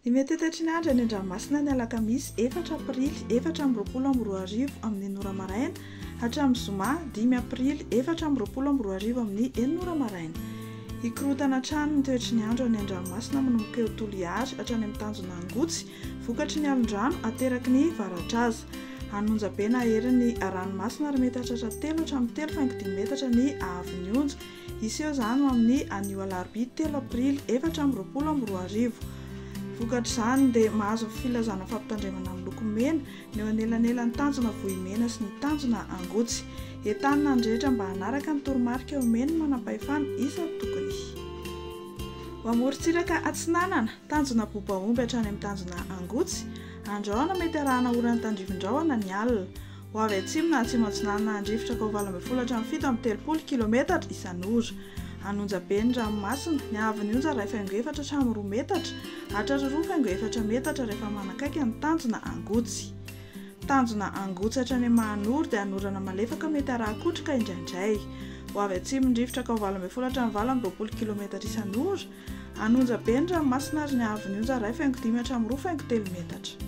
Ny mety ho toetry ny andro any an-dranomasina ny alakamisy efatra aprily 2024 amin'ny enina ora maraina hatramin'ny zoma dimy aprily 2024 amin'ny enina ora maraina. Hikorontana hatrany ny toetry ny andro any an-dranomasina manomboka eo Toliary hatrany amin'ny tanjona Angotsy vokatry ny alon-drano ateraky ny varatraza. Hanonja be na hery ny ranomasina ary mety hahatratra telo hatramin'ny telo faingo dimy metatra ny haavon'ny onja. Hiseho izany ho amin'ny anio alarobia telo aprily 2024. Vokatr'izany dia mahazo ny filazana fampitandremana miloko mena ny eo anelanelan'ny tanjona Vohimena sy ny tanjona Angotsy. Entanina ny rehetra mba hanaraka ny toromarika omen'ny manampahefana isan-tokony. Ho amorontsiraka atsinanana, tanjona Bobaomby hatrany amin'ny tanjona Angotsy, Andrahona mety arahana orana tandrifin-drahona ny alina. Ho avy atsimo na atsimo atsinanana handrivotra ka ho 18 hatramin'ny 37 kilometatra isan'ora. Hanonja be ny ranomasina, ny haavon'ny onja 1,4 hatramin'ny roa metatra, hatratra 2,4 metatra rehefa manakaiky ny tanjona Angotsy. Tanjona Angotsy hatrany Mahanoro dia hanorana malefaka mety haraha-kotroka indraindray. Ho avy atsimo ny rivotra ka ho 18 hatramin'ny 28 kilometatra isan'ora. Hanonja be ny ranomasina ary ny haavon'ny onja 1,5 hatramin'ny 2,3 metatra.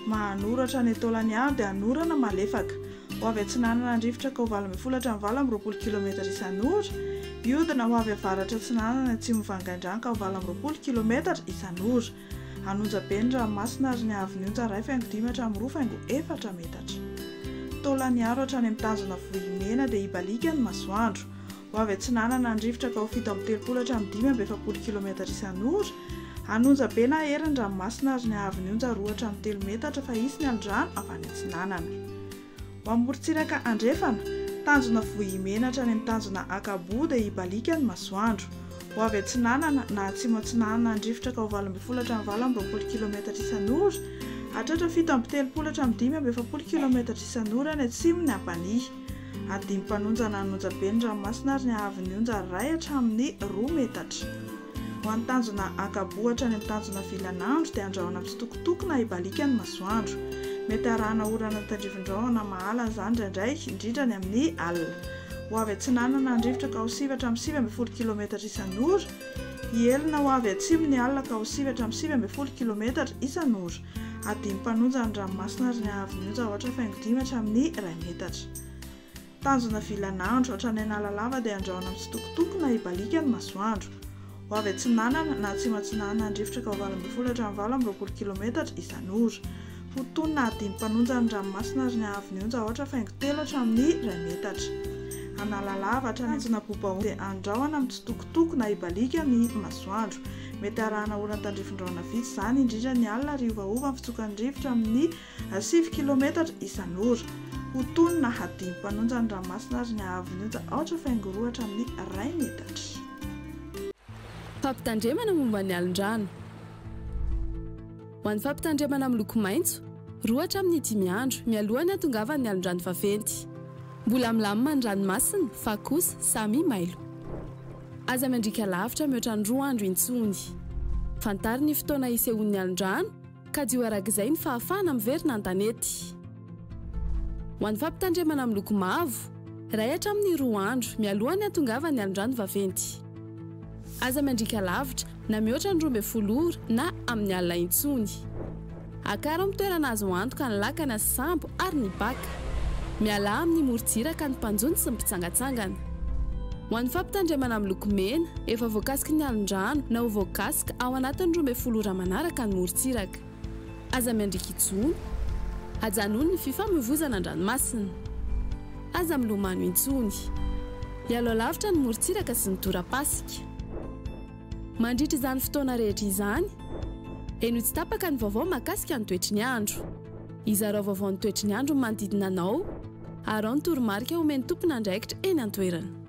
Mahanoro hatrany Taolagnaro dia hanorana malefaka. Ho avy atsinanana handrivotra ka ho 18 hatramin'ny 28 kilometatra isan'ora. Hiodina ho avy avaratra atsinanana any atsimo Vangaindrano ka ho 28 kilometatra isan'ora. Hanonja be ny ranomasina ary ny haavon'ny onja 1,5 hatramin'ny 2,4 metatra. Taolagnaro hatrany amin'ny tanjona Vohimena dia hibaliaka ny masoandro. Ho avy atsinanana ny rivotra ka ho 37 hatramin'ny 45 kilometatra isan'ora. Hanonja be na hery ny ranomasina ary ny haavon'ny onja roa hatramin'ny telo metatra fa hisy ny alondrano avy any atsinanana. Ho amorontsiraka andrefana, tanjona Vohimena hatrany amin'ny tanjona Ankaboa dia hibaliaka ny masoandro. Ho avy atsinanana na atsimo atsinanana ny rivotra ka ho 18 hatramin'ny 28 kilometatra isan'ora. Hahatratra 37 hatramin'ny 45 kilometatra isan'ora any atsimo ny Ampanihy. Adimy mpanonja na anonja be ny ranomasina ary ny haavon'ny onja iray hatramin'ny roa metatra. Ho an'ny tanjona Ankaboa hatrany amin'ny tanjona Vilanandro dia andrahona mitsitokotoko na hibaliaka ny masoandro. Mety harahana orana tandrifin-drahona mahalana izany indraindray, indrindra ny amin'ny alina. Ho avy atsinanana ny rivotra ka ho sivy hatramin'ny 19 kilometatra isan'ora. Hihelina ho avy atsimo ny alina ka ho sivy hatramin'ny 19 kilometatra isan'ora. Adimy mpanonja ny ranomasina ary ny haavon'ny onja aotra faingo dimy hatramin'ny iray metatra. Tanjona vilan'andro, hatrany Analalava dia andrahona mitsitokotoko na hibaliaka ny masoandro. Ho avy atsinanana na atsimo atsinanana ny rivotra ka ho 18 hatramin'ny 28 kilometatra isan'ora. Ho tony na hadimy mpanonja ny ranomasina ary ny haavon'ny onja aotra faingo telo hatramin'ny iray metatra. Analalava hatrany Tanjona Bobaomby dia andrahona mitsitokotoko na hibaliaka ny masoandro. Mety harahana oran-tandrifin-drahona vitsy izany, indrindra ny alina ary hiovaova ny fitsokan'ny rivotra amin'ny sivy kilometatra isan'ora. Ho tony na hadimy mpanonja ny ranomasina ary ny haavon'ny onja aotra faingo roa hatramin'ny iray metatra. Fampitandremana momba ny alin-drano. Ho an'ny fampitandremana miloko maitso, roa hatramin'ny dimy andro mialoha ny hatongavan'ny alin-drano vaventy. Mbola milamina ny ranomasina fa kosa samy mailo. Aza miandriaka lavitra mihoatra ny roa andro intsony. Fantaro ny fotoana hisehoan'ny alon-drano, kajio arak'izay ny fahafahana miverina an-tanety. Ho an'ny fampitandremana miloko mavo, iray hatramin'ny roa andro mialoha ny hatongavan'ny alon-drano vaventy. Aza miandriaka lavitra na mihoatra ny 12 ora na amin'ny alina intsony. Akaro amin'ny toerana azo antoka ny lakana sy sambo ary ny baka. Mialà amin'ny morontsiraka ny mpanjono sy ny mpitsangantsangana. Ho an'ny fampitandremana miloko mena, efa voakasiky ny alon-drano na ho voakasika ao anatin'ny 12 ora manaraka ny morontsiraka. Aza miandriaka hijono. Ajanony ny fifamoivozana an-dranomasina. Aza milomano intsony. Ialao lavitra ny morontsiraka sy ny torapasika. Mandritra izany fotoana rehetra izany, henoy tsy tapaka ny vaovao mahakasika ny toetry ny andro. Izarao vaovao ny toetry ny andro ny manodidina anao, araho ny toromarika omen'ny tompon'andraikitra eny an-toerana.